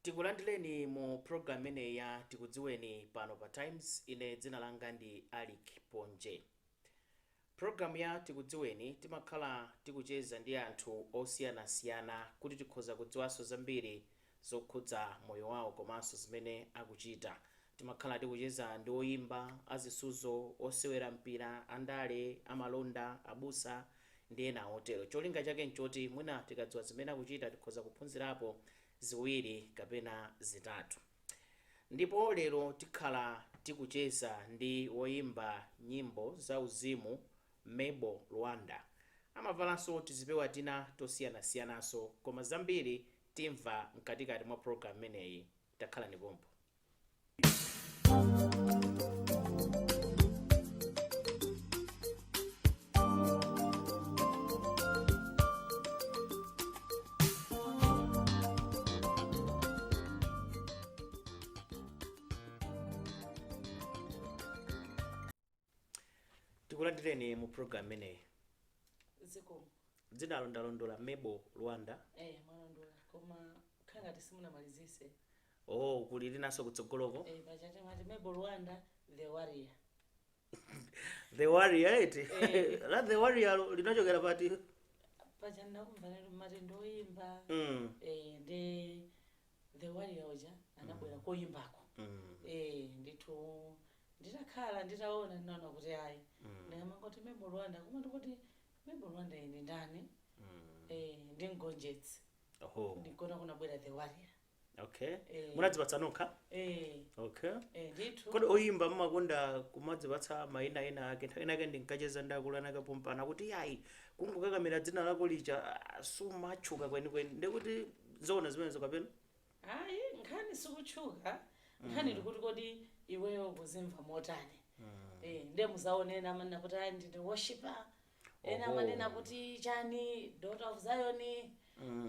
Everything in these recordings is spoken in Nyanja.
Tikulandireni mu program imeneyi ya Tikudziweni pano pa Times. Ine dzina langa ndi Alick Ponje. Program ya Tikudziweni timakhala tikucheza ndi anthu osiyanasiyana kuti tikhoza kudziwanso zambiri zokhudza moyo wawo komanso zimene akuchita. Timakhala tikucheza ndi oyimba, azisudzo, osewera mpira, andale, amalonda, abusa ndi ena otero. Cholinga chake nchoti mwina tikadziwa zimene akuchita tikhoza kuphunzirapo ziwiri kapena zitatu. Ndipo lero tikhala tikucheza ndi woyimba nyimbo za uzimu Mable Lwanda. Amavalanso tizipewa tina tosiyanasiyananso koma zambiri timva mkatikati mwa program imeneyi. Takhalani pompo. Tikulandireni mu program imeneyi. Zikomo. Dzinalo ndalondola, Mable Lwanda? Eh, mwalondola, koma khala ngati simunamalizise. Oh, kuli linanso kutsogoloko? Eh, paja timati Mable Lwanda the warrior. The warrior, eti? Eh. La the warrior linachokera pati? Paja ndakumva lero mati ndoyimba. Eh, ndi the warrior uja anabwera koyimbako. Eh, ndithu nditakhala nditaona ndinaona kuti ayi, ndikamangoti Mable Lwanda, koma ndikuti Mable Lwanda ine ndani? Eh, ndi mgonjetsi. Ndikona kunabwera the warrior. Okay. Eh. Munadzipatsa nokha? Eh. Okay. Eh, ndithu. Kodi oyimba mmakonda kumadzipatsa mayina ena ake? Nthawi inake ndinkacheza ndi akulu anake pompano kuti yayi, kungokakamira dzina lako lija, ah, sumatchuka kwenikweni. Ndikuti zoona zimenezo kapena? Ayi, nkhani sikutchuka. Nkhani ndikuti kodi iweyo ukuzimva motani? Eh, ndiye muzaone ena amanena kuti ayi, ndine worshiper. Ena amanena kuti chani, daughter of Zion,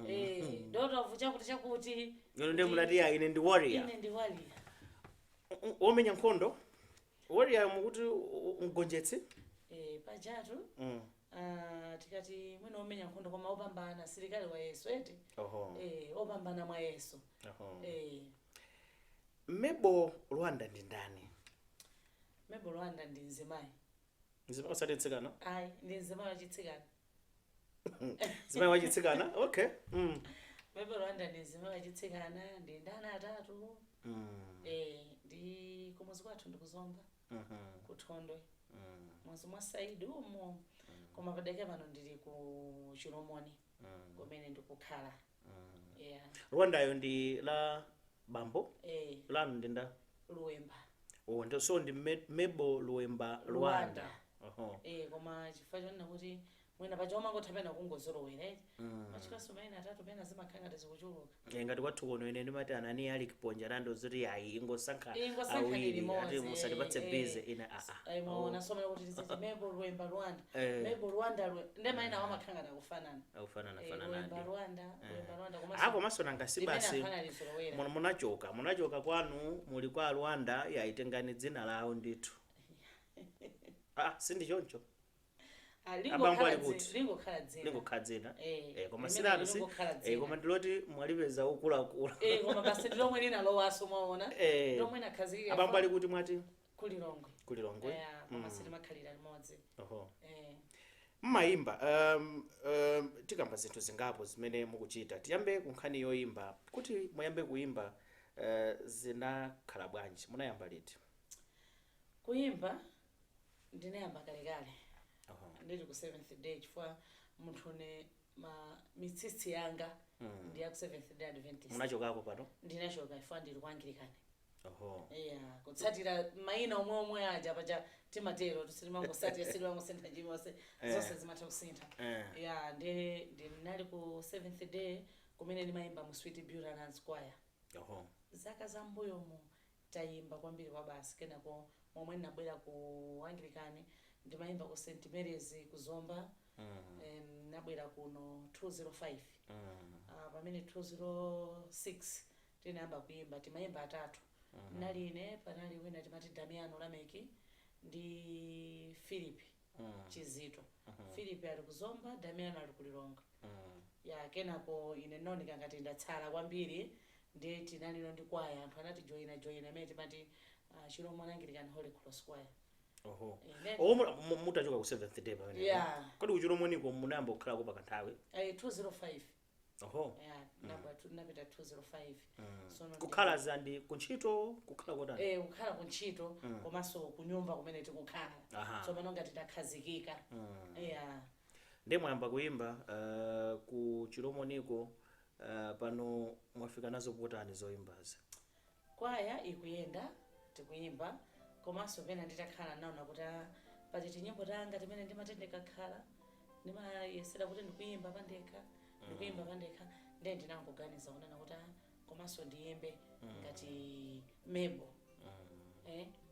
eh, daughter of chakuti chakuti. Ino ndiye munati ya, ine ndi warrior. Ine ndi warrior. Womenya nkhondo, warrior, mukuti mgonjetsi. Eh, pajatu ah, tikati mwina omenya nkhondo koma opambana, silikali wa Yesu, eti? Eh, opambana mwa Yesu. Eh. Mable Lwanda ndi ndani? Mable Lwanda ndi mzimayi. Mzimayi, osati mtsikana? Ayi, ndi mzimayi wachitsikana. Mzimayi wachitsikana, okay. Mable Lwanda ndi mzimayi wachitsikana, ndi ndana atatu. Eh, ndi kumuzi kwathu ndikuzomba kuthondwe, mudzi mwa Saidi umo, koma padakali pano ndili ku Chilomoni kumene ndikukhala, yeah. Lwandayo ndi la bambo? Eh. Lanu ndi nda? Luwemba. Oh, so ndi Mable Luwemba Lwanda. Lwanda. Oho. Eh, koma chifukwa chonena kuti mwina paja umangotha pena kungozolowera, eti? Machikaso mayina atatu pena zimakhala ngati zikuchuluka. Eh, ngati kwathu kuno ine ndimati Anani ali kiponja, nando zoti ayi, ingosankha Ingosankha awiri, limodzi, ati musatipatse busy ine, aa. Eh, mwaona, somera kuti tiziti Mable Luwemba Lwanda. Mable Lwanda ndi mayina awo amakhala ngati akufanana. Akufanana. Eh, Fananadi. Luwemba Lwanda, Luwemba Lwanda, Ah, komanso komanso nanga si limene basi anthu analizolowera. Munachoka kwanu, muli kwa Lwanda, yaitengani dzina lawo ndithu. Ah, sindi choncho? Ah, Abambo lingokhala ali kuti? Lingokhala dzina. Lingokhala dzina. Eh, Eh, koma limene silanu si lingokhala eh, dzina. koma ndiloti mwalipeza ukulakula. Eh, koma basi ndilomwe linalowaso, mwaona? Eh. Lomwe nakhazikika. Abambo ali kuti mwati? Kulilongwe. Kulilongwe. Yeah, koma sitimakhalira limodzi. Eh. Mmayimba. Tikamba zinthu zingapo zimene mukuchita. Tiyambe ku nkhani yoyimba. Kuti muyambe kuyimba, zinakhala bwanji? Munayamba liti? Kuyimba ndinayamba kalekale ndili ku Seventh Day, chifukwa munthu ne ma mitsitsi yanga ndi ya ku Seventh Day Adventist. Munachokako pano? Ndinachoka chifukwa ndili ku Anglican. Yeah, Kutsatira mayina omwe omwe aja. Paja timatero, sitimangosatira, sitimangosintha chilichonse. Zonse zimatha kusintha. Yeah, ndi ndinali ku Seventh Day kumene ndimayimba mu Sweet Beauty Nuns Choir. Zaka za mbuyomu tayimba kwambiri kwa basi. Kenako momwe ndinabwera ku Anglican, ndimayimba ku St Mary's ku Zomba. Nabwera kuno 205. Pamene 206 tinayamba kuyimba, timayimba atatu. Nali ine, panali wina timati Damiano Lameki ndi Philip Chizito. Philip ali kuzomba, Damiano ali kulilongwe. Ya, kenako ine ndinaoneka ngati ndatsala kwambiri. Ndiye tinalino ndi kwaya, anthu anati joina joina, imene timati Chilomoni Anglican Holy Cross Choir. Oho. Eh, Oho, mutachoka ku Seventh Day pamene? Yeah. Kodi ku Chilomoniko munayamba kukhalako pakanthawi? 205. Oho. Yeah, napita 205. So no. Kukhala zandi kuntchito, kukhala kotani? Kukhala kuntchito komanso kunyumba kumene tikukhala. Tsopano ngati takhazikika, yeah. Ndiye mwayamba kuyimba ku Chilomoniko, pano mwafika nazo potani zoyimbazi? Kwaya ikuyenda, tikuyimba, komanso pena nditakhala naona kuti pati tinyimbo tanga timene ndimati ndikakhala ndimayesera kuti ndikuyimba pandekha, ndikuyimba pandekha. Ndiye ndinangoganiza kunena kuti komanso ndiyimbe ngati Mebo.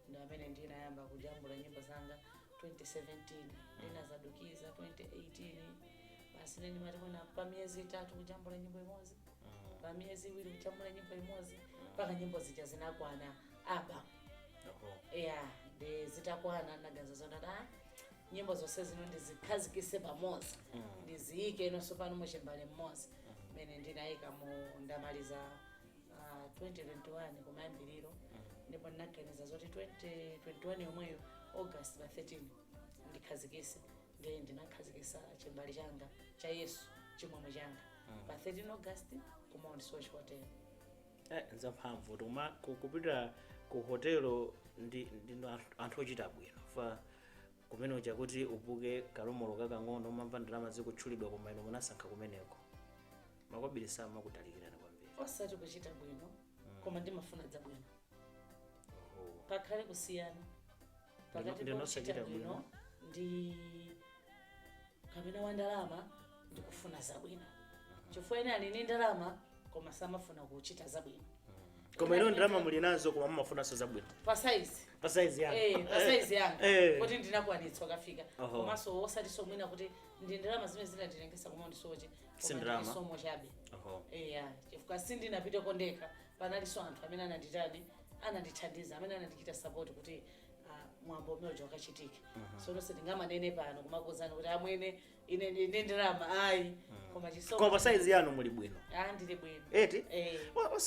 Ndi amene ndinayamba kujambula nyimbo zanga 2017, ndinazadukiza 2018. Basi, ine ndimati mwina pa miyezi 3 kujambula nyimbo imodzi, pa miyezi 2 kujambula nyimbo imodzi, mpaka nyimbo zija zinakwana album. Yeah, ndi zitakwana naganiza zonati nyimbo zonse zino ndizikhazikise pamodzi, ndiziyike inonso pano muchimbale mmodzi mene ndinayika mu ndamaliza 2021 kumayambiriro. Ndipo ndinaganiza zoti 2021 yomweyo, August pa 13, ndikhazikise. Ndiye ndinakhazikisa chimbale changa cha Yesu Chimwemwe Changa pa 13 August ku Mount Soche Hotel. Nzamphamvu tikuma kupita ku hotelo ndi anthu ochita bwino fa kumene uja kuti upuke kalomolo kakang'ono, umamva ndalama zikutchulidwa, koma inu munasankha kumeneko. Makobiri samakutalikirani kwambiri. Osati kuchita bwino, koma ndimafuna zabwino. Pakhale kusiyana pakati Ndino pa osachita kuchita bwino bwino. ndi kapena wa ndalama ndikufuna zabwino, chifukwa ena ali ndi ndalama koma samafuna kuchita zabwino. Koma ino ndalama muli nazo, koma mumafunanso zabwino. Pa size. Pa size yanu. Pa size yanga kuti ndinakwanitsa kafika. Komanso osatinso mwina kuti ndi ndalama zimene zinanditengesa ku Mount Soche. Si ndalama. Chisomo chabe. Eya, chifukwa sindinapiteko ndekha, panalinso anthu amene ananditani, anandithandiza, amene anandichita support kuti mwambo umene uja ukachitike. So nonse ndingamanene pano kumakuwuzani kuti amwene ine ndine ndalama, ayi, koma chisomo. Koma pa size yanu muli bwino. Ah, ndili bwino. Eti? Eh.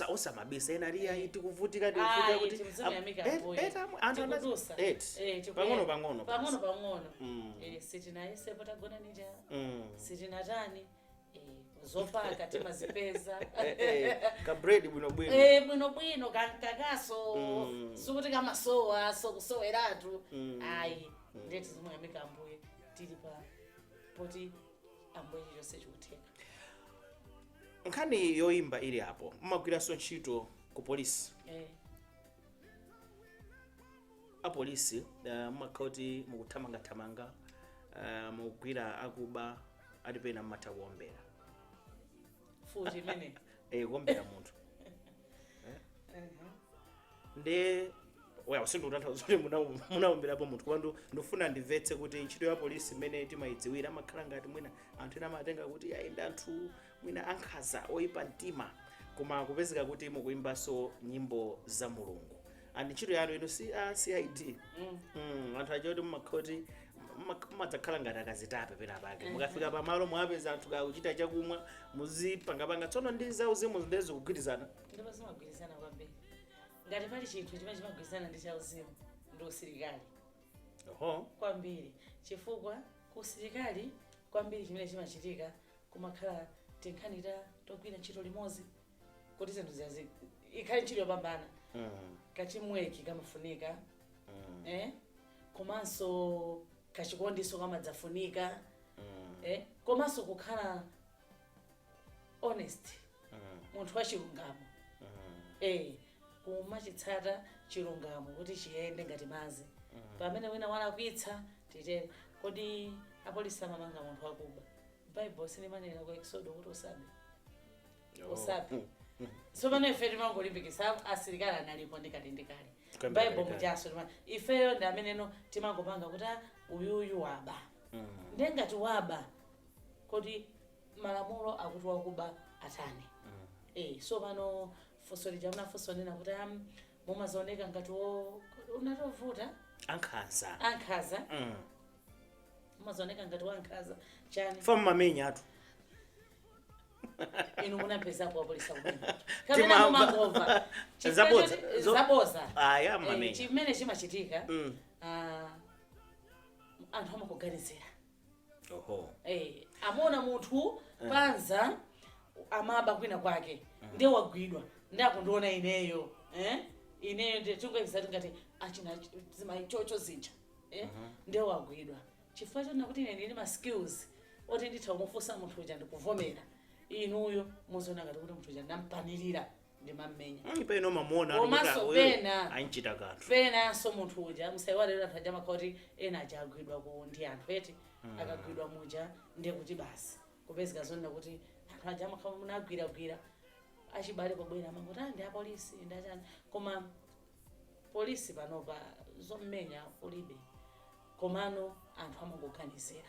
Osamabisa ena ali ayi, tikuvutika, tikuvutika Ayi, kuti timzimuyamika Ambuye. anthu Tikudusa. eti. Eh, pang'ono pang'ono. Pang'ono pang'ono. Sitinayesepo tagona nija, sitinatani, zopaka timazipeza. Ka bread bwino bwino. Bwino bwino, kankakaso. Sikuti kamasowa, sokusoweratu. Ayi, ndiye tizimuyamika Ambuye, tili pa poti Ambuye chilichonse chikutheka. Nkhani yoyimba ili apo, mumagwiranso ntchito ku polisi? Eh. Apolisi mumakhala kuti mukuthamangathamanga, mukugwira akuba, atipena mmatha kuombera? Futi imene? Kuombera munthu. Nde well, sindikutanthauza kuti munaomberapo munthu, koma ndifuna ndimvetse kuti ntchito ya polisi imene timayidziwira amakhala ngati mwina anthu ena amatenga kuti ayi, ndi anthu mwina ankhanza, oyipa mtima, koma kupezeka kuti mukuyimbanso nyimbo za Mulungu and ntchito yanu inu si a CID. Anthu aja kuti mumakhala kuti mumadzakhala ngati akazitape pena pake, mukafika pamalo mwapeza anthu kakuchita chakumwa, muzipangapanga, tsono ndi zauzimu ndezikugwirizana? Ndipo zimagwirizana kwambiri. Ngati pali chinthu chimene chimagwirizana ndi chauzimu ndi usilikali. Kwambiri, chifukwa ku usilikali kwambiri chimene chimachitika kumakhala tinkhanita togwira ntchito limodzi kuti zinthu ziyazi ikhale ntchito yopambana. Kachimweki kamafunika, komanso kachikondiso kamadzafunika, komanso kukhala honest, munthu wachilungamo, kumachitsata chilungamo kuti chiyende ngati madzi. Pamene wina walakwitsa titere. Kodi apolisi amamanga munthu wakuba? Baibulo silimanena ku Exodo kuti usabe, usabe? Tsopano ife timangolimbikitsa, asilikali analipo ndikale ndikale. Kuyambira Baibulo kalekale. muchaso ifeyo ndi ameneno timangopanga kuti uyuyu waba. Ndiye ngati waba, kodi malamulo akuti wakuba atani? So pano funso lija munafunso nena kuti mumazaoneka ngati wo unatovuta. Ankhanza. Ankhanza. Mumazaoneka ngati wankhanza chani. Fa mmamenya atu. Inu munapezapo apolisi akumenya? Kapena Timamva. mumangomva? Chifukwa Zabodza. Zaboza. Aya, mamenya. Chimene chimachitika, anthu amakuganizira. Amaona munthu panza amaba kwina kwake, ndiye wagwidwa, ndi akundiona ineyo, eh? Ineyo ndiye tingoyesa ngati achina zimachocho zija, eh? Ndiye wagwidwa chifukwa chonena kuti ine ndili ma skills oti nditha kumufunsa munthu uja ndikuvomera. Inuyo muziona ngati kuti munthu uja ndampanirira, ndimammenya. Pena umamuona Komanso pena. Anchita kanthu. Penanso munthu uja, musayiwalira, anthu aja amakhala kuti ena aja agwidwa ku ndi anthu eti, akagwidwa muja ndiye kuti basi kupezeka zonena kuti anthu aja amakhala munagwiragwira achibale pobwera amangoti, "Ah, ndi apolisi, ndi achani." Koma polisi panopa zommenya kulibe, komano anthu amangoganizira,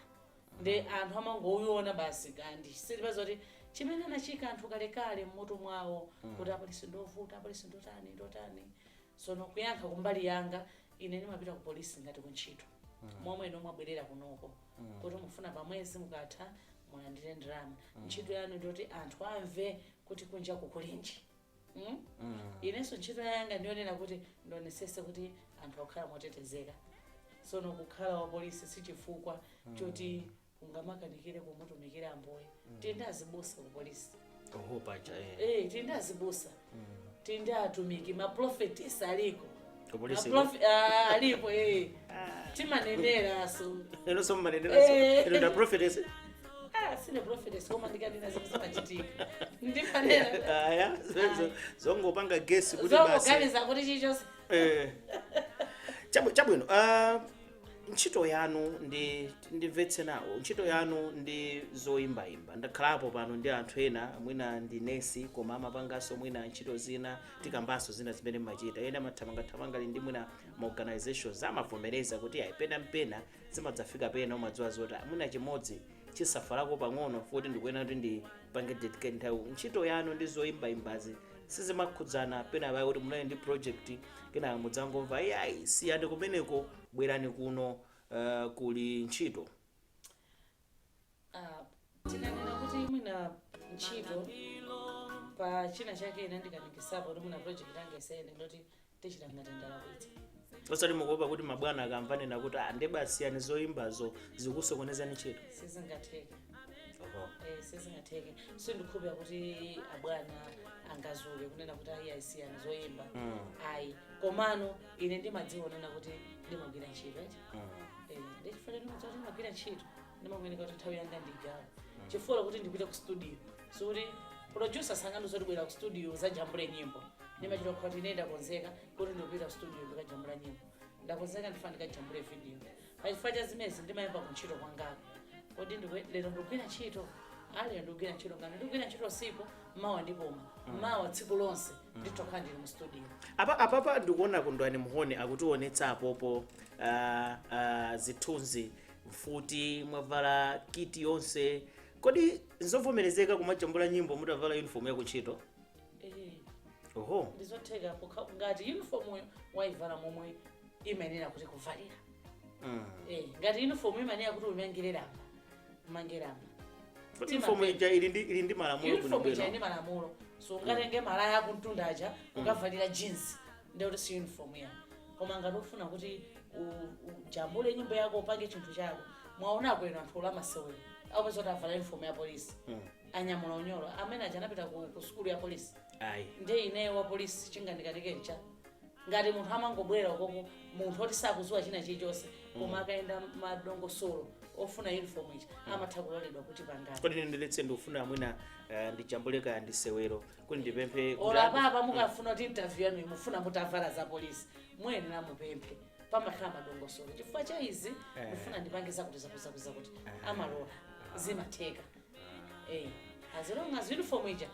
ndi anthu amangoiona basi, kandi silipa zoti chimene anachika anthu kalekale mmutu mwawo kuti apolisi ndovuta, apolisi ndotani ndotani. Sono kuyankha kumbali yanga, ine ndimapita ku polisi ngati kuntchito, momwe ino mwabwerera kunoko kuti mufuna pamwezi mukatha mulandire ndalama. Ntchito yanu ndiyoti anthu amve kuti kunja kukulinji, Inenso ntchito yanga ndiyonena kuti ndionesese kuti anthu akukhala motetezeka. Sono kukhala wa polisi sichifukwa choti ungamakanikire kumutumikira Ambuye. Tindi azibusa ku polisi. Oho, paja eh. Eh, tindi azibusa, tindi atumiki, maprofetesi aliko. Ku polisi? Ah, alipo, eh. Timaneneraso. Inonso mmaneneraso? Eh. Ino nda prophetess? Ah, sine prophetess, koma ndikanena zinthu zimachitika, ndimanena. Aya, zongopanga guess kuti basi. Zongoganiza kuti chichonse. Eh. Chabwino, ntchito yanu ndi, ndimvetse nawo, ntchito yanu ndi zoyimbayimba. Ndakhalapo pano ndi anthu ena, mwina ndi nesi koma amapanganso mwina ntchito zina, tikambanso zina zimene mmachita. Ena amathamangathamanga ali ndi mwina ma organizations, amavomereza kuti ayi, pena mpena zimadzafika pena umadziwa zoti, ah, mwina chimodzi chisafalako pang'ono futi ndikuyenera kuti ndipange dedicate nthawi. Ntchito yanu ndi zoyimbayimbazi sizimakhudzana pena paye, kuti munali ndi project, kenaka mudzangomva, "Iyayi, siyani kumeneko, bwerani kuno, kuli ntchito"? Ah, tinanena kuti mwina ntchito pa china chake ine ndikanikisapo kuti mwina project yange isayende, ndoti tichita ngati ndalakwitsa. Osati mukuopa kuti mabwana akamvanena kuti, "Ah, nde basiyani zoyimbazo, zikusokonezani ntchito"? Sizingatheke. Oho. Eh, sizingatheke. Sindikhulupira kuti abwana angazuke kunena kuti, "Ayi, ayisiyani zoyimba." Ayi, komano ine ndimadziwa nena kuti ndimagwira ntchito, eti. Eh, ndichifukwa ndimadziwa kuti ndimagwira ntchito, ndimakuyeneka kuti nthawi yanga ndigawe, chifukwa kuti ndipite ku studio, sikuti producer sangandiuze kuti, "Bwera ku studio zajambule nyimbo." Ndimachita kuti ine ndakonzeka kuti ndikupita ku studio ndikajambula nyimbo, ndakonzeka ndifuna ndikajambule video. Pachifukwa cha zimezi ndimayamba kuntchito kwangako kodi lero ndikugwira ntchito, alero ndikugwira ntchito, ngati ndikugwira ntchito usiku, mawa ndipuma, mawa tsiku lonse nditokhala ndili mu studio. Apa apapa ndikuona Kondwani Mhone akutionetsa apopo zithunzi, mfuti, mwavala kit yonse. Kodi nzovomerezeka kumajambula nyimbo mutavala uniform yakuntchito? Eh. Oho. Ndizotheka ngati uniform yo wayivala momwe imayenera kuti kuvalira. Eh, ngati uniform imayenera kuti umangire lamba, umange lamba. Kodi uniform ija ili ndi malamulo? Uniform ija bwinobwino? ine malamulo, so ungatenge malaya akumtundaja ukavalira jeans, ndekuti si uniform ya. Koma ngati ufuna kuti ujambule nyimbo yako, upange chinthu chako, mwaonako ino anthu olamasewero awupeza kuti avala uniform ya polisi, anyamula unyolo, amene aja anapita ku sukulu ya polisi? Ayi. Ndiye ineyo wa polisi chingandikatike ngati munthu amangobwera ukoko, munthu oti sakuziwa china chilichonse, koma akayenda madongosolo ofuna uniform ija, amatha kuloledwa kuti pangani. Kodi ine ndiletse, ndikufuna mwina ndijambule kaya ndisewero, kuti ndipemphe kuti Ola papa mukafuna kuti interview yanu mufuna mutavala za polisi, muyenera mupemphe, pamakhala madongosolo. Chifukwa cha izi ndifuna ndipange zakuti zakuti zakuti zakuti, amalola, zimatheka. Eh, as long as uniform ija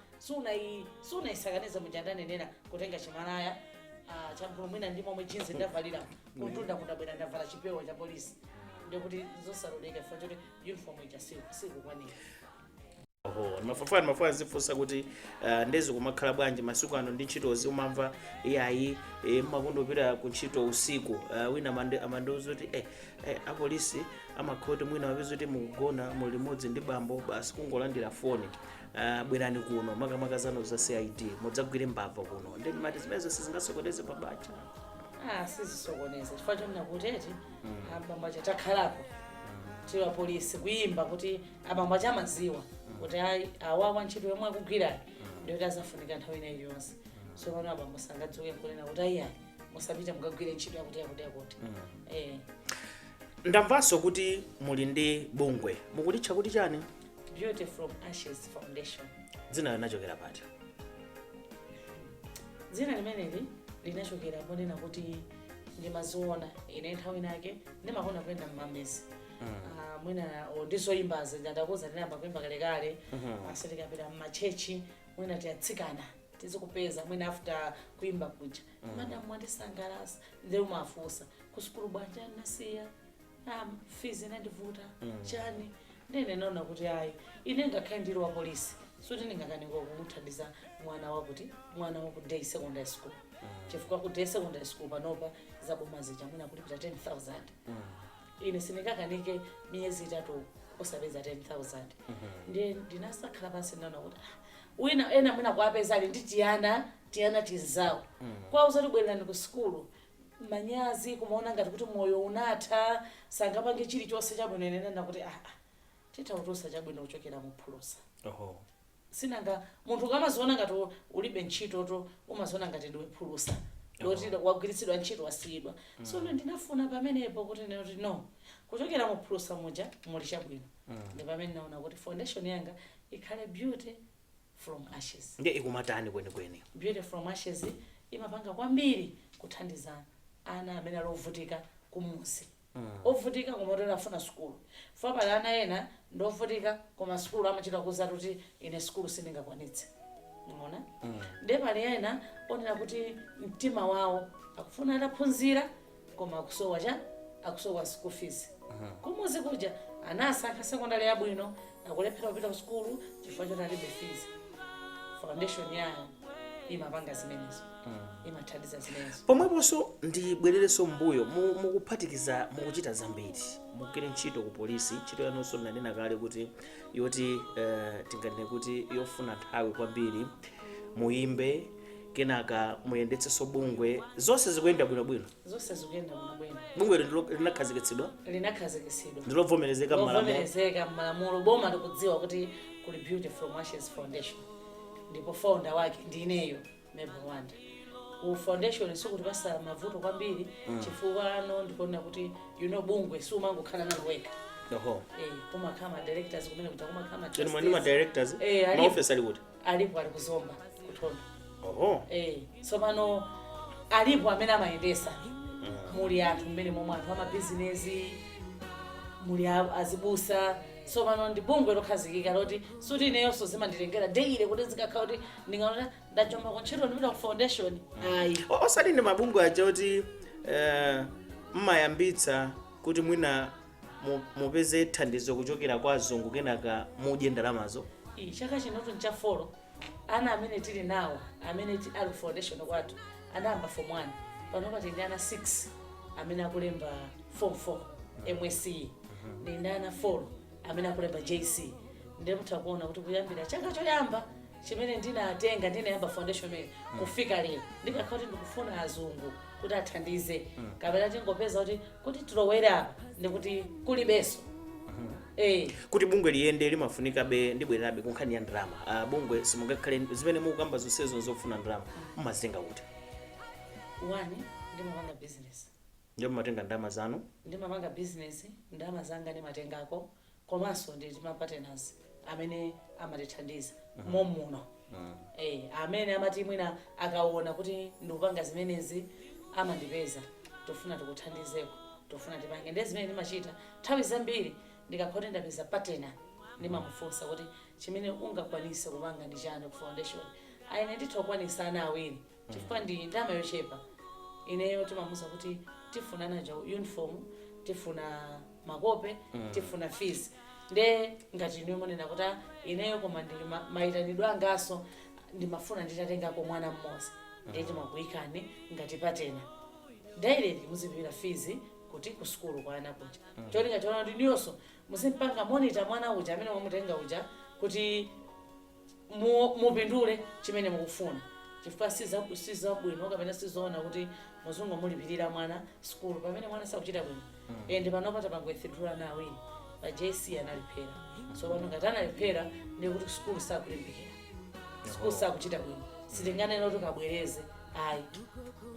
sunayisakaniza muja ndanenera, kutenga chimalaya, ah, champhulu mwina ndi momwe jeans ndavalira kuntunda, kundabwera ndavala chipewa cha polisi, ndikuti zosaloleka chifukwa choti uniform ija sikukwanira. Oho, mafafa zifunsa kuti ndezi kumakhala bwanji masiku ano ndi ntchitozi, umamva iyayi, mmakonda kupita ku ntchito usiku. Wina amandiuza kuti apolisi amakhoti mwina wapeza kuti mukugona muli limodzi ndi bambo, basi kungolandira foni, bwerani kuno, makamaka zanu za CID, mudzagwire mbava kuno. Ndi mati zimene zonse zingasokoneze pabanja? Ah, sizisokoneza, chifukwa chonena kuti eti abambo aja takhalapo tili apolisi kuyimba kuti abambo aja amadziwa kuti ayi, awawa ntchito yomwe akugwirayi ndiyoti azafunika nthawi ina iliyonse. So pano abambo sangadzuke nkunena kuti ayiayi, musapite mukagwire ntchito yakuti yakuti yakuti. Ndamvanso kuti muli ndi bungwe, mukulitcha kuti chani? Beauty from Ashes Foundation. Dzina linachokera pati? Dzina limeneli linachokera ponena kuti ndimaziona ine nthawi inake ndimakonda kuyenda mmamidzi. Ah, mwina ndizoyimbazi ndakuza, ndinayamba kuyimba kalekale. Ase tikapita mmachechi, mwina tiyatsikana tizikupeza, mwina after kuyimba kuja, "Madam, mwandisangalasa." Nde umafunsa, "Kusukulu bwanja?" "Nasiya, fees inandivuta." Chani? Ndene naona kuti ayi, ine ngakhale ndili wa polisi, suti ndingakanika kumuthandiza mwana wakuti mwana waku day secondary school, chifukwa ku day secondary school panopa zaboma zija mwina kulipira 10,000. Ine sindingakanike miyezi 3 osapeza 10,000. Ndiye ndinasakhala pansi, ndaona kuti wina ena mwina kuapeza ali ndi tiyana tiyana tinzawo, kwauza kuti bwererani ku sukulu, manyazi, kumaona ngati kuti moyo unatha, sangapange chilichonse chabwino. Ine ndinena kuti titha kutulutsa chabwino kuchokera mu phulusa. Sinanga munthu ukamaziona ngati ulibe ntchitoto, umaziona ngati ndiwe phulusa loti wagwiritsidwa ntchito, wasiyidwa. So ine ndinafuna pamenepo kuti nene kuti no, kuchokera mu phulusa muja muli chabwino. Ndi pamene naona kuti foundation yanga ikhale Beauty from Ashes. Ndiye ikumatani kwenikweni? Beauty from Ashes imapanga kwambiri kuthandiza ana amene ali ovutika kumuzi, ovutika koma kuti afuna sukulu. Fa pali ana ena ndovutika koma sukulu amachita kuza kuti ine sukulu sindingakwanitse, mona. Ndiye pali ena onena kuti mtima wawo akufuna ataphunzira koma akusowa cha akusowa school fees. Kumuzi kuja anasankha sekondari yabwino, akulephera kupita ku sukulu chifukwa choti alibe fees. Foundation yayo imapanga zimenezo, imathandiza zimenezo. Pomweponso ndibwererenso mbuyo, mukuphatikiza, mukuchita zambiri, mukugwira ntchito ku polisi, ntchito yanunso ndinanena kale kuti yoti tinganene kuti yofuna nthawi kwambiri, muyimbe, kenaka muyendetsenso bungwe, zonse zikuyenda bwinobwino? Zonse zikuyenda bwinobwino. Bungwe linakhazikitsidwa? Linakhazikitsidwa. Ndilovomerezeka m'malamulo? Lovomerezeka m'malamulo, boma likudziwa kuti kuli Beauty from Ashes Foundation, ndipo founder wake ndi ineyo, Mabel Wanda. Ku foundation sikuti pasala mavuto kwambiri, chifukwa ano ndikuona kuti bungwe siumangokhala nalo wekha. Kumakhala ma directors kumene kuja, kumakhala ma Inu mwani ma trustees. directors? Eh, alipo. Maofesi ali kuti? Alipo, ali kuzomba kuthondo. Tsopano alipo amene amayendesa, muli anthu mmene momwe anthu amabizinesi, muli azibusa. Tsopano ndi bungwe lokhazikika loti suti ineyonso zimanditengera daily kuti zikakhala kuti ndingaona ndachomba ku ntchito ndipita ku foundation, ayi. Osati ndi mabungwe aja oti mmayambitsa kuti mwina mupeze thandizo kuchokera kwa azungu, kenaka mudye ndalamazo? Iyi chaka chinotu ncha 4. Ana amene tili nawo amene ali ku foundation kwathu anayamba form 1, panopa tili ndi ana 6 amene akulemba form 4 MSCE, ndi ndi ana 4 amene akulemba JC. Ndiye mutha kuona kuti kuyambira chaka choyamba chimene ndinatenga, ndinayamba foundation imene, kufika lero, ndikakhala kuti ndikufuna azungu kuti athandize kapena tingopeza kuti tilowere apa, ndikuti kulibenso. Kuti bungwe liyende limafunikabe, ndibwererabe ku nkhani ya ndalama. Bungwe simungakhale, zimene mukukamba zonsezo zofuna ndalama, mumazitenga kuti? One, ndimapanga business. Ndiye mumatenga ndalama zanu? Ndimapanga business, ndalama zanga ndimatengako, komanso ndi ma partners amene amatithandiza momuno, amene amati mwina akaona kuti ndikupanga zimenezi amandipeza, "Tofuna tikuthandizeko, tofuna tipange." Ndiye zimene ndimachita nthawi zambiri, ndikakhala kuti ndapeza partner, ndimamufunsa kuti chimene ungakwanise kupanga ndi chani ku foundation? Aine nditha kukwanisa ana awiri chifukwa ndi ndalama yochepa. Ineyo timamuza kuti tifuna naja uniform, tifuna makope, tifuna fees. Nde ngati inuyo munena kuti, "Ah, ineyo koma ndili mayitanidwe angaso ndimafuna nditatengako mwana mmodzi," ndiye timakuyikani ngati partner direct, muzipira fees kuti ku sukulu kwa ana kuja. Cholinga choona kuti inuyonso muzimpanga monitor mwana uja amene mwamutenga uja kuti mupindule chimene mukufuna, chifukwa sizabwino kapena sizoona kuti muzingomulipirira mwana sukulu pamene mwana sakuchita bwino. And panopa tapanga withdraw ana awiri pa JC, analephera. So pano ngati analephera, ndiye kuti sukulu sakulimbikira, sukulu sakuchita bwino, sitinganene kuti kabwereze, ayi.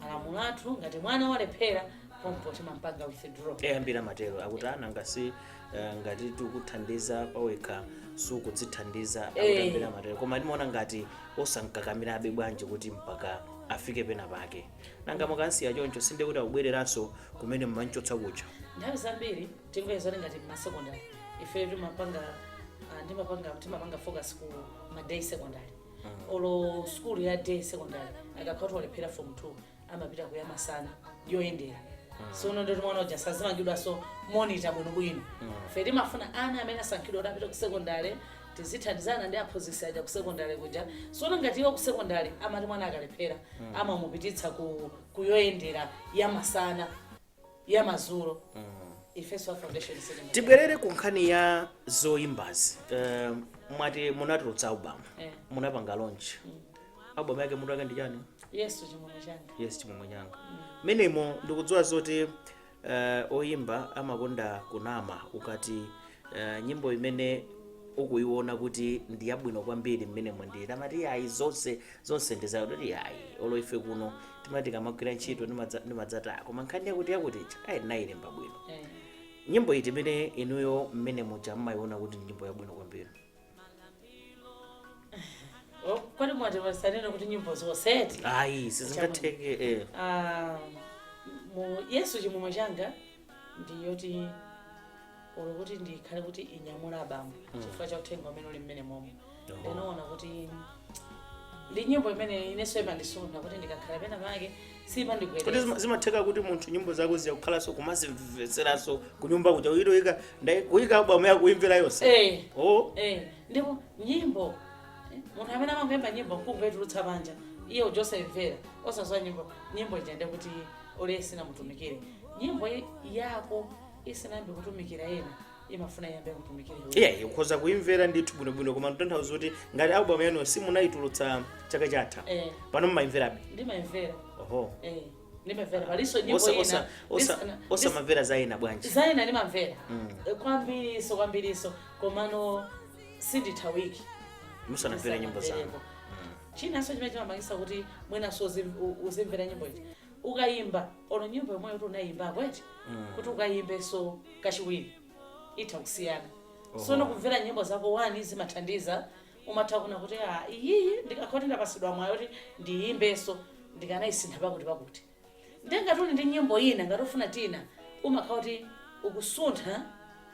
Malamulo athu, ngati mwana walephera, pompo timampanga withdraw. Eyambira matero akuti ana ngasi ngati tikuthandiza pawekha sukudzithandiza. Akutambira matero, koma timaona ngati osankakamirabe bwanji kuti mpaka afike pena pake? Nanga mukansiya choncho, sinde kuti akubwereranso kumene mmanchotsa kuja? Nthawi zambiri tingoyeza kuti ngati mmasekondari ife timapanga, ndimapanga, timapanga focus ku ma day secondary. Olo skulu ya day secondary, akakhala kuti walephera form 2, amapita kuyamasana yoyendera. Sono ndoti mwana uja sazimangidwanso monitor bwinobwino. Ife timafuna ana amene asankhidwa kuti apite ku secondary, tizithandizana ndi aphunzitsi aja ku secondary kuja. Sono ngati iwo ku secondary amati mwana akalephera amamupititsa ku kuyoyendera yamasana, yamazulo, ifenso a Foundation Secondary. Tibwerere ku nkhani ya zoyimbazi. Mwati munatulutsa album. Munapanga launch album yake, mutu wake ndi chani? Yesu Chimwemwe Changa. Yes, Chimwemwe Changa. Menemo ndikudziwa zoti oyimba amakonda kunama. Ukati nyimbo imene ukuiona kuti ndi yabwino kwambiri mmenemo ndi tamati ayi, zonse zonse ndi zayo kuti ayi, olo ife kuno timati kamagwira ntchito ndimadzati, "Ah, koma nkhani yakuti yakuti ija ayi ndinayilemba bwino." Nyimbo iti imene inuyo mmene muja mmayiona kuti ndi nyimbo yabwino kwambiri? Oh, kwani mwati masanene kuti nyimbo zonseti? Ayi, sizingatheke. Ah, mu Yesu Chimwemwe Changa ndiyoti olo kuti ndikhale kuti inyamula abambo chifukwa cha uthenga umene uli mmene momwe. Ndinaona kuti ndi nyimbo imene inenso imandisunda kuti ndikakhala pena pake Kuti simandigwereza. Zimatheka kuti munthu nyimbo zako ziyakukhalanso kumazimvetseranso kunyumba kuja, kuyitoyika kuyika album yako kuimvera yonse? Eh. Oh. Eh, ndipo nyimbo, munthu amene amangoyimba nyimbo nkungoyitulutsa panja, iye uja osaimvera, osasowa nyimbo, nyimbo ija ndiye kuti ole sinamutumikire. Nyimbo yako isanayambe kutumikira ena, imafuna iyambe kutumikira iwe. Iye ukhoza kuimvera ndithu bwinobwino, koma mtanthauza kuti ngati album yanu simunayitulutsa chaka chatha, pano mmayimverabe? Ndimamvera. Oho. Eh, ndimamvera. Palinso nyimbo Osa ina osa osa osamamvera za ena bwanji? Za ena ndimamvera. Kwambiriso, kwambiriso, komano sinditha wiki musanamvere nyimbo zanu. Ndisanamvereko. Chinanso chimene chimapangisa kuti mwinaso uzimvera nyimbo ichi, ukayimba olo nyimbo yomweyo kuti unayimbako eti, kuti ukayimbenso kachiwiri itha kusiyana. Sono kumvera nyimbo zako wani zimathandiza, umatha kuona kuti, ah, iyiyi ndikakhoti ndapasidwa mwayo kuti ndiyimbenso, ndikanayisintha pakuti pakuti. Ndiye ngati uli ndi nyimbo ina, ngati ufuna tina, umakhala kuti ukusuntha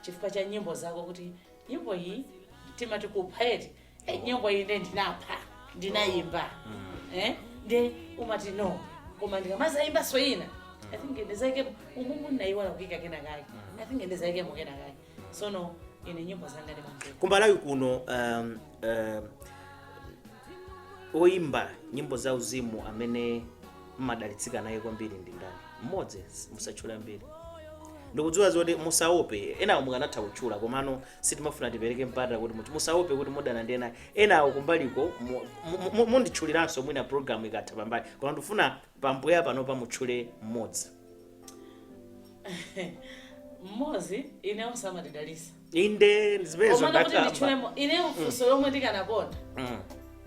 chifukwa cha nyimbo zako, kuti nyimbo iyi timati kupha eti, nyimbo iyi nde ndinapha, ndinayimba, nde umati, no, koma ndikamazayimbanso ina, I think ndizayikemo umumu, ndinayiwala kuyika kena kake, I think ndizayikemo kena kake. Sono ine nyimbo zanga ndimamvera. Kumalawi kuno oyimba nyimbo za uzimu amene mmadalitsika naye kwambiri ndi ndani? Mmodzi, musatchule ambiri. Ndikudziwa zoti musaope, enawo mukanatha kutchula, komano sitimafuna tipereke mpata kuti musaope kuti mudana ndi ena enawo kumbaliko. Munditchuliranso mwina program ikatha pambali, koma ndifuna pambuya panopa mutchule mmodzi. Mmodzi, inewo samatidalisa. Inde, zimenezo. Komano kuti Ndakamba. nditchulemo, inewo funso lomwe ndikanakonda,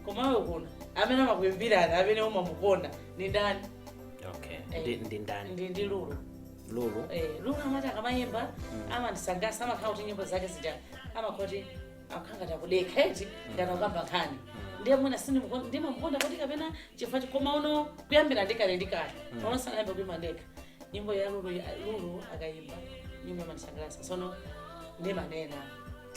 komawe kuno amene amakuimbirana, amene umamukonda ni ndani? Okay. Eh. Ndi ndani? Ndi Lulu. Lulu. Eh, Lulu amati akamayimba amandisangalatsa, amakhala kuti nyimbo zake zija amakhala kuti akukhala ngati akudekha eti, ngati akukamba nkhani. Ndiye mwina ndimamukonda kuti kapena chifukwa koma uno kuyambira ndikale ndikale, ono sanayambe kuimba ndekha nyimbo ya Lulu. Lulu akayimba nyimbo imandisangalatsa, sono ndimanena.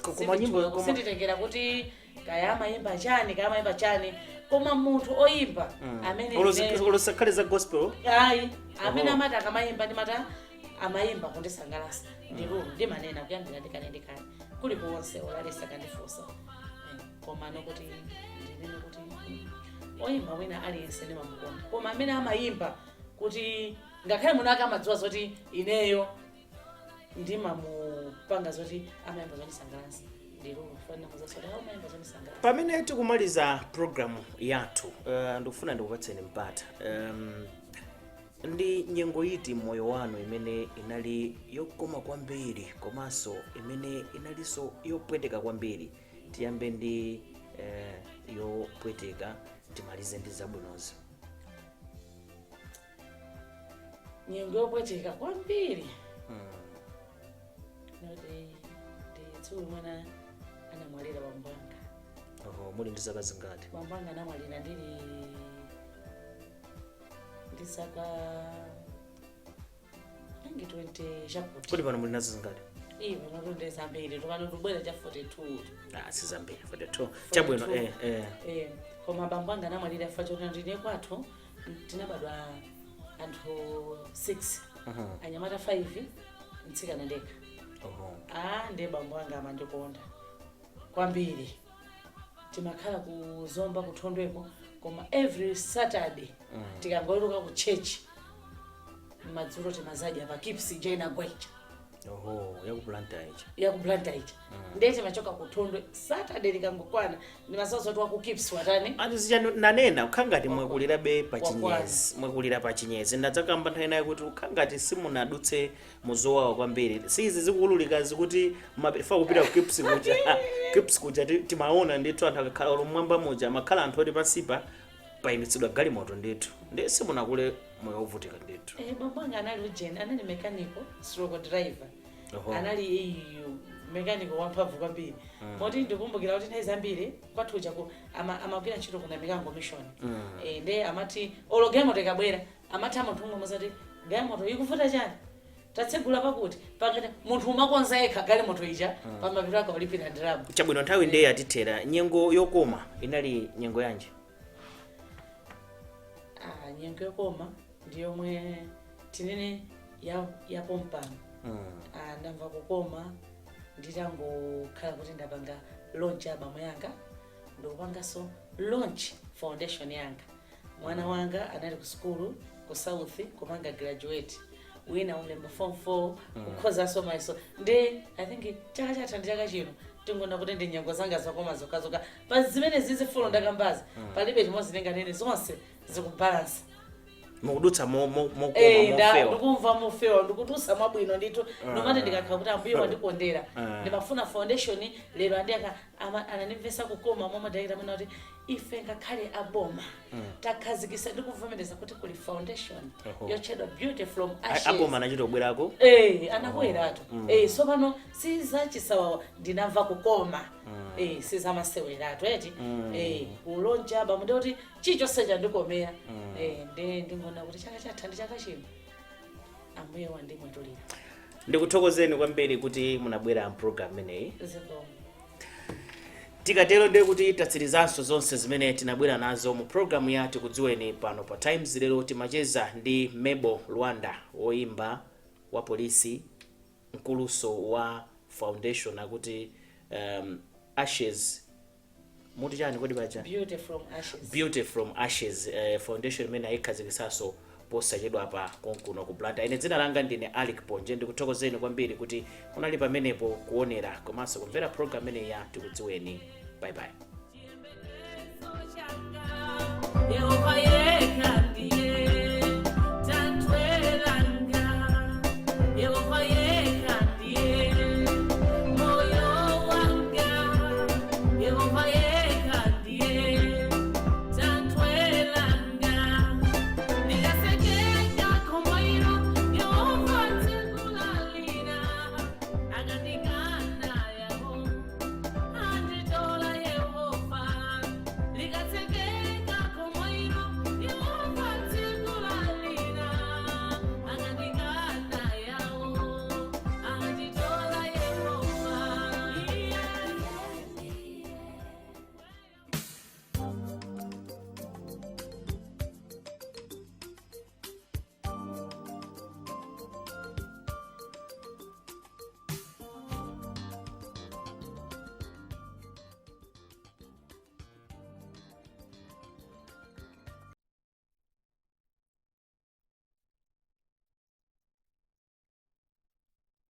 Koma nyimbo Sinditengera kuti kaya amayimba chani, kaya amayimba chani, koma munthu oyimba amene Olo sakhale za gospel? Ayi, amene Oho. amati akamayimba ndimati amayimba kundisangalatsa ndi Lulu. Ndimanena kuyambira ndikale ndikale. Kulikonse olalesa kandifunsa. Koma nokuti ndinene kuti oyimba wina aliyense ndimamukonda, koma amene amayimba kuti ngakhale munthu amadziwa zoti ineyo ndimamupanga zoti amayimba zondisangalatsa, ndi Lulu. Fanira kuzasoti amayimba zondisangalatsa. Pamene tikumaliza programu yathu, ndikufuna ndikupatseni mpata. Ndi nyengo iti moyo wanu imene inali yokoma kwambiri komanso imene inalinso yopweteka kwambiri? Tiyambe ndi yopweteka, timalize ndi zabwinozo. Nyengo yopweteka kwambiri noti ndi tsiku limene anamwalira bambo anga. Oho, muli ndi zaka zingati? Bambo anga anamwalira ndili ndi zaka nangi 20 chakuti. Kuti pano muli nazo zingati? Iwe, panotu ndi zambiri, tupano tubwera cha 42. Ah, si zambiri, 42, chabwino. 42. Eh. Koma bambo anga anamwalira fa choti ndine kwathu tinabadwa anthu 6, anyamata 5, mtsikana ndekha. Ah, ndiye bambo anga amandikonda kwambiri. Timakhala ku Zomba, kuthondweko, koma every Saturday tikangoweruka ku church madzulo timazadya pa Kips Jena Gwecha. Oho, yaku Blantyre ija? Yaku Blantyre ija. Ndiye timachoka kuthondwe Saturday likangokwana, ndimasaza kuti waku Kips watani. Ati zija nanena kukhangati mwakulirabe pa Wakwana. chinyezi, mwakulira pa chinyezi. Ndadzakamba nthawi inayi kuti kukhangati simunadutse muzowawa kwambiri. Sizi zikuwululika zikuti fa kupita ku Kips kuja, Kips kuja timaona ndithu anthu akakhala olo mmwamba muja amakhala anthu oti pansipa payimitsidwa galimoto ndithu. Ndi simunakule moyo wovutika ndithu. Bambo anga anali ujeni, anali mechanical stroke driver. Anali iyu mechanical wamphamvu kwambiri, moti ndikumbukira kuti nthawi zambiri kwathuja ku amagwira ntchito kuna Mikango Mission. Nde amati olo galimoto ikabwera, amati munthu umwe muzati galimoto ikuvuta chani, tatsegula pakuti pakati, munthu umakonza yekha galimoto ija, pamapiro ake ulipira ndalama. Chabwino, nthawi ndiye yatithera. Nyengo yokoma inali nyengo yanji? Ah, nyengo yokoma ndi yomwe tinene yapompano. Ah, ndamva kukoma nditangokhala kuti ndapanga launch album yanga, ndikupanganso launch foundation yanga. Mwana wanga anali ku sukulu ku South kupanga graduate, wina ulemba form 4, kukhozanso mayeso. Ndi I think chaka chatha ndi chaka chino tingonda kuti ndi nyengo zanga zokoma zokhazokha. Pa zimene zizifulo ndakambazi, palibe chimodzi ndinganene, zonse zikubalansa. Mukudutsa mokoma, mofewa. Ndikumva mofewa, ndikudutsa mwabwino ndithu. Nomati ndikakhala kuti ambuye wandikondera, ndimafuna foundation lero andiyaka anandimvesa kukoma momwe director amene kuti ife ngakhale aboma takhazikisa ndikuvomereza kuti kuli foundation yotchedwa Beauty from Ashes. Aboma anachita kubwerako? Anabweratu. So pano sizachisawawa, ndinamva kukoma. Sizamaseweratu eti. Kulonja album ndikuti chilichonse chandikomera. Ndi ndingona kuti chaka chatha ndi chaka chino ambuye wandimwetulira. Ndikuthokozeni kwambiri kuti munabwera mpulogalamu imeneyi. Zikomo. Tikatero ndiye kuti tatsirizanso zonse zimene tinabwera nazo mu programu ya Tikudziweni pano pa Times. Lero timacheza ndi Mebo Lwanda, woimba, wa polisi, mkuluso wa foundation akuti Ashes, muti chani kodi paja? Beauty from Ashes. Beauty from Ashes Foundation imene ayikhazikisanso posachedwa pa konkuno ku Blantyre. Ine dzina langa ndine Alick Ponje. Ndikuthokozeni kwambiri kuti munali pamenepo kuonera komanso kumvera program imeneyi ya Tikudziweni. Bye bye.